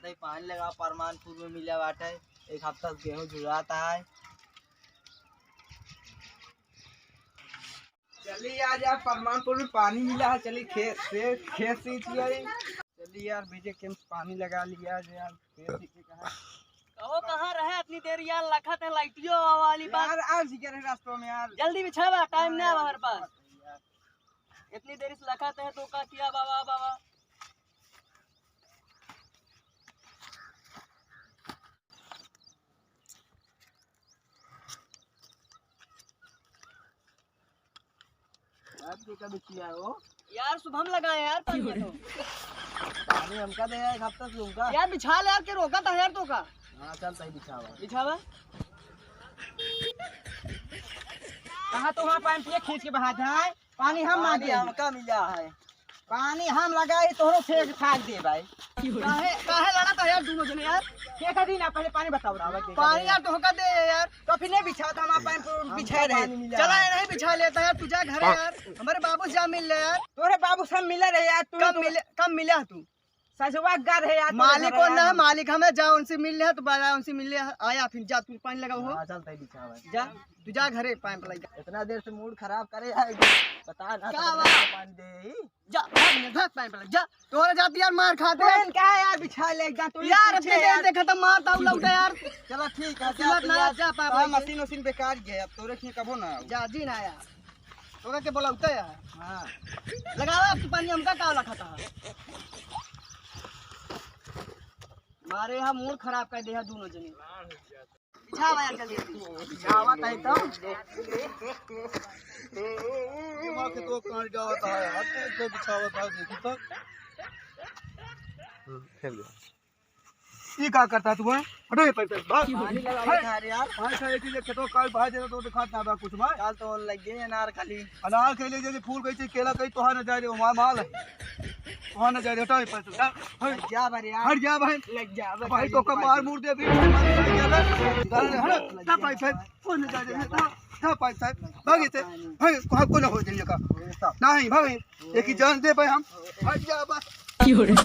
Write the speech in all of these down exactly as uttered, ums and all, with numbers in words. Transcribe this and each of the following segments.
नहीं, पानी लगा, परमानपुर में मिला बाटे, एक हफ्ता से गेहूं झुरात है। चली यार, यार, परमानपुर में पानी मिला है, चली खेत से, खेत सींच लिया। चली यार, बीजे के पानी लगा लिया यार, खेत सींचे का है। कहो, कहाँ रहे इतनी देर यार, लखत है लाइटियो वाली बात। यार, आज ही कह रहे रास्तों में यार। जल्दी बिछावा, टाइम नहीं आवा हमारे पास। यार। इतनी देर से लखत है तो का किया बाबा, बाबा। आपके कभी किया हो? यार, शुभम लगाए यार पानी में तो। पानी हमका दे यार, एक हफ्ता से उनका। यार, बिछा ले यार, के रोका था यार तो का। हाँ, चल, सही बिछावा। बिछावा। कहाँ तो वहाँ पाइप ये खींच के बहा जाए, पानी हम पानी मांगे। हमका मिला है। पानी हम लगाई, तोहरो फेंक फाक दे भाई। काहे, काहे लड़ा था यार दोनों जने यार? के कदी ना, पहले पानी बताओ, रावत के पानी कदी। यार तो होकर दे यार। तो फिर नहीं बिछाता, हम पानी बिछा रहे। चला, ये नहीं बिछा लेता यार, तू जा घरे यार। हमारे बाबू से जा मिल ले यार। तोरे बाबू से हम मिले रहे यार, तू कब तो मिले, कब मिले तू? सजवा गर है यार, तोरे मालिक घर कौन ना है, यार। मालिक हमें जा, उनसे मिल ले, तू बड़ा उनसे मिल ले, आया फिर जा, तू पानी लगाओ हो। हाँ, चलता ही बिछावा। जा, तू जा घरे, पाइप लग जा। इतना देर से मूड खराब करे है, पता ना का तो बात? पानी दे ही। जा, भाग ले, भाग, पानी पी ले, जा। तोहरे जाती यार मार खाते। बहन का है यार, बिछा ले एकदम, तू यार, पीछे इतने देर यार। देखा था, मार ताऊ लौटा यार। चला ठीक है, जा, जा तू ना, यार। जा, पापा हाँ, के। मशीन वशीन बेकार गया, अब तोरे के कबो ना आऊ। जा, जी ना यार। तोरा के बोला उतर यार। हाँ। लगावा अब तू पानी, हमका का लखा था। मारे हा मूड खराब कर दे हा दोनों जने। बिछावा यार जल्दी जल्दी। बिछावा तय तो। दिमाग के तो कहाँ जावत है यार, तू तो बिछावत है, देखी तो। हम्म, खेल दे। ई का करता तू, हैं? हटो ये पैर से, भाग। पानी लगा के खा रहे यार। भाई साहब, एक चीज खेतो काल भाई देता तो दिखात ना बा कुछ भाई। काल तो लग गए अनार खाली। अनार के लिए जैसे फूल कही, केला कही, तो हाँ ना जा रहे, वहाँ माल है। वहाँ ना जा रहे, हटाओ ये पैर से, हट। जा बारे यार। हट जा भाई। लग जा, बस भाई, खाली तो का पानी। मार मुड़ दे अभी। हट, हट, जा भाई, हट। जा भाई, हट। कोई ना जा रहे, जा, जा भाई साहब, भाग इसे। भाई, को, को ना हो जाइए का। नहीं, भाई। एक ही जान दे भाई हम। हट जा बस। की हो रे?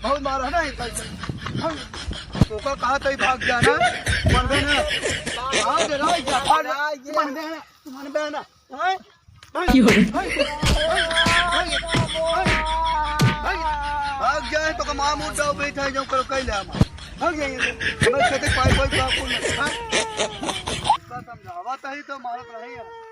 बहुत मारा है ना ये भाई। हम ओका कहा तई भाग जाना। बंधे ना। भाग जा, भाग जा। बंधे ना। बंधे ना। हैं? की हो रे? भाग जाए तो कमा मुड़ जाओ, बैठा जाओ, करो कई ले हम। भाग जाइए। हमें खेते पाई कोई बात को नहीं। हाँ? समझावा तई तो मारत रही है।